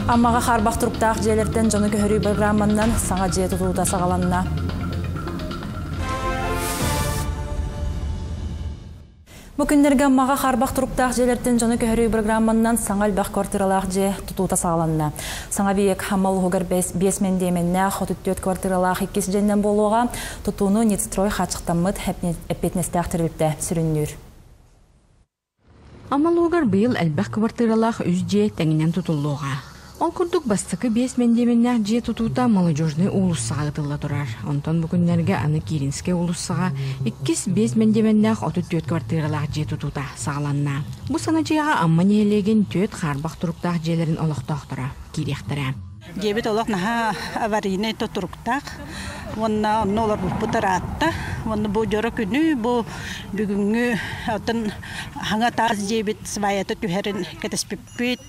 Аммаҕа хаарбах туруктаах дьиэлэртэн дьону көһөрүү программаннан саҥа дьиэ тутуута саҕаланна. Бу күннэргэ Аммаҕа хаарбах туруктаах дьиэлэртэн дьону көһөрүү программаннан саҥа элбэх квартиралаах дьиэ тутуута саҕаланна. Саҥа объект Амма улууһугар 5 мэндиэмэннээх 34 квартиралаах иккис дьиэннэн буолуоҕа. Тутууну Ницстрой хааччахтаммыт эппиэтинэстээх тэрилтэ сүрүннүүр. Амма улууһугар быйыл элбэх кыбартыыралаах үс дьиэ тэҥинэн тутуллуоҕа. Ол курдук бастакы биэс мэндиэмэннээх дьиэ тутуута Молодежнай уулуссаҕа ыытылла турар. Онтон бу күннэргэ аны Киринскэй уулуссаҕа иккис биэс мэндиэмэннээх 34 квартиралаах дьиэ тутуута саҕаланна. Бу саҥа дьиэҕэ Амма нэһилиэгин түөрт хаарбах туруктаах дьиэлэрин олохтоохторо киириэхтэрэ. Дьиэбит олох наһаа аварийнай тутуруктаах уонна онно олорбуппут ыраатта. Уонна бу дьоро күнү, бу бүгүҥҥү оттон хаҥа таас дьиэбит сваята түһэрин кэтэспиппит.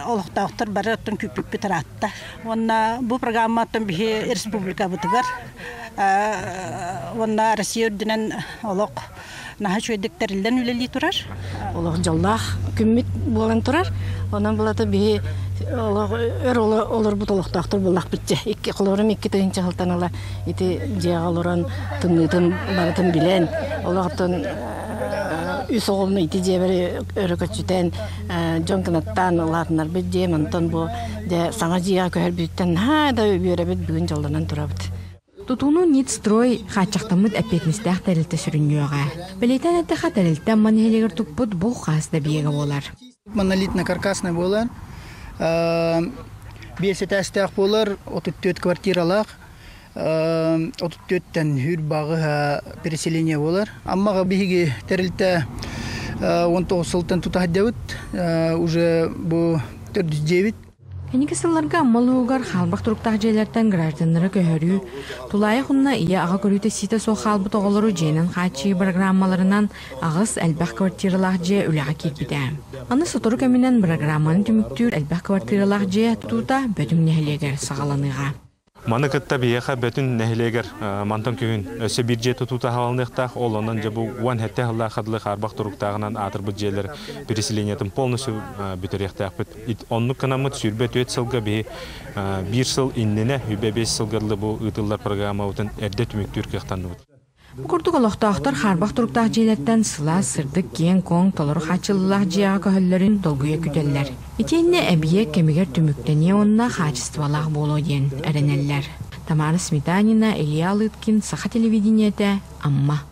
Олохтоохтор бары оттон күүппүппүт ыраатта. Уонна бу программа оттон биһи республикабытыгар уонна Россия үрдүнэн олох наһаа үчүгэйдик тэриллэн үлэлии турар. Олох дьоллоох күммүт буолан турар. Онон булата биһи олох өр олорбут олохтоохтор буоллахпыт дьэ. Икки холорум икки тыһыынча сылтан ыла ити дьиэҕэ олорон тымныытын барытын билэн олохтон үс оҕолну ити дьиэбэр өрө көччүтэн дьон кынаттаан улаатыннарбыт дьиэм онтон бу дьэ саҥа дьиэҕэ көһөрбүтүттэн наһаа да үөрэбит бүгүн дьоллонон турабыт. Тутууну Ницстрой хааччахтаммыт эппиэтинэстээх тэрилтэ сүрүннүөҕэ. Бэлиэтээн эттэххэ, тэрилтэ Амма нэһилиэгэр туппут бу хас да биэгэ буолар. Монолитно-каркасный буолар, биэс этээстээх буолар, 34 квартиралаах, 34-тэн хүр баҕыһа переселение буолар. Аммаҕа биһиги тэрилтэ 19 сылтан тута сылдьабыт, уже бу төрдүс дьиэбит. Кэнники сылларга Амма улууһугар хаалбах туруктаах дьиэлэртэн гражданнары көһөрүү, тулаайах уонна ийэ-аҕа көрүүтэ-истиитэ суох хаалбыт оҕолору дьиэнэн хааччыйыы бырагырааммаларынан аҕыс элбэх квартиралаах дьиэ үлэҕэ киирбитэ. Аны сотору кэминэн бырагыраамманы түмүктүүр элбэх квартиралаах дьиэ тутуута Бөтүҥ нэһилиэгэр саҕаланыаҕа. Маны кытта биһиэхэ Бөтүн нэһилиэгэр мантан күһүн өссө биир дьиэ тутуута аһаланыахтаах. Ол онон дьэ бу 17 сыллаах хадылы хаарбах туруктааҕынан аатырбыт дьиэлэр переселениетын полностью бүтэриэхтээхпит. Оннук гынаммыт 24 сылга биһи биир сыл иннинэ, үбэ биэс сылга дылы бу ыытыллар программабытын эрдэ түмүктүүр кыахтанныбыт. Бу курдук олохтоохтор хаарбах туруктаах дьиэлэртэн сылаас, сырдык, киэҥ-куоҥ, толору хааччыллыылаах дьиэҕэ көһөллөрүн долгуйа күтэллэр. Итиэннэ эбийиэк кэмигэр түмүктэниэ уонна хаачыстыбалаах буолуо диэн эрэнэллэр. Тамара Сметанина, Илья Лыткин, Саха телевидениетэ, Амма.